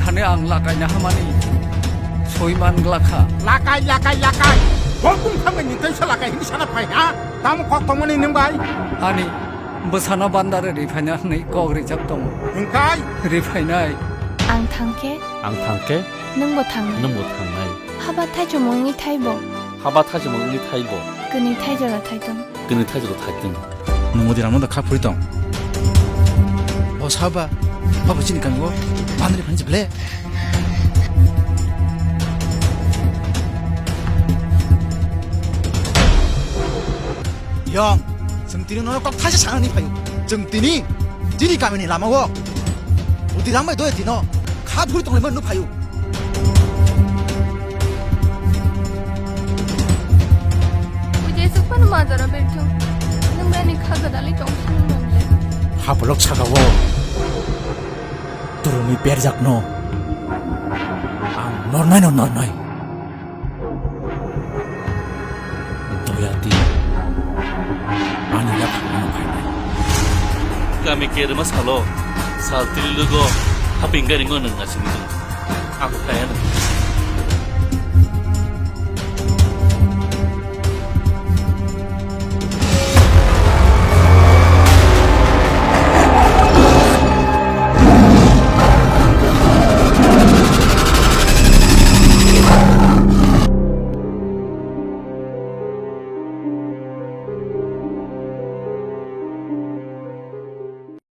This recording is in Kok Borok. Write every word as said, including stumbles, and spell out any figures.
Thani ang lakaina hamani soi man glakha. Lakai, lakai, lakai. Bo bung thambai ni tei sa lakai hini sana phai ha? Tamo kok tongmani nung bai? Ani bwsano bandare riphaina hwnwi kok rijak tongo. Hingkai? Riphainai. Ang thangkhe? Ang thangkhe? Nwngbo thangnai. Nwngbo thangnai. Haba thaichung wngwi thaibo? Haba thaichung wngwi thaibo? Kwnwi thaijora thaitong. Kwnwi thaijora thaitong. Nwng odi ramno da kha phuri tong. O saba, babo chini kango, bandri phansi ble. Yong, chwng tini nono kok thaisa sanani phaio. Chwng tini, chini kamini lamao. Udi rang bai doya tino, kha phuri tonglaimani no phaio. Ujai sukpano majara berthung. Nung bani kha gadali tong sung nang le. Hapolok sakao. Turuni perjakno. Ang nornai no nornai. Doyati. Ani yaphangno phainai. Kami kerma salo. Saltili lugo. Hapingga ringo nang asini. Ang kaya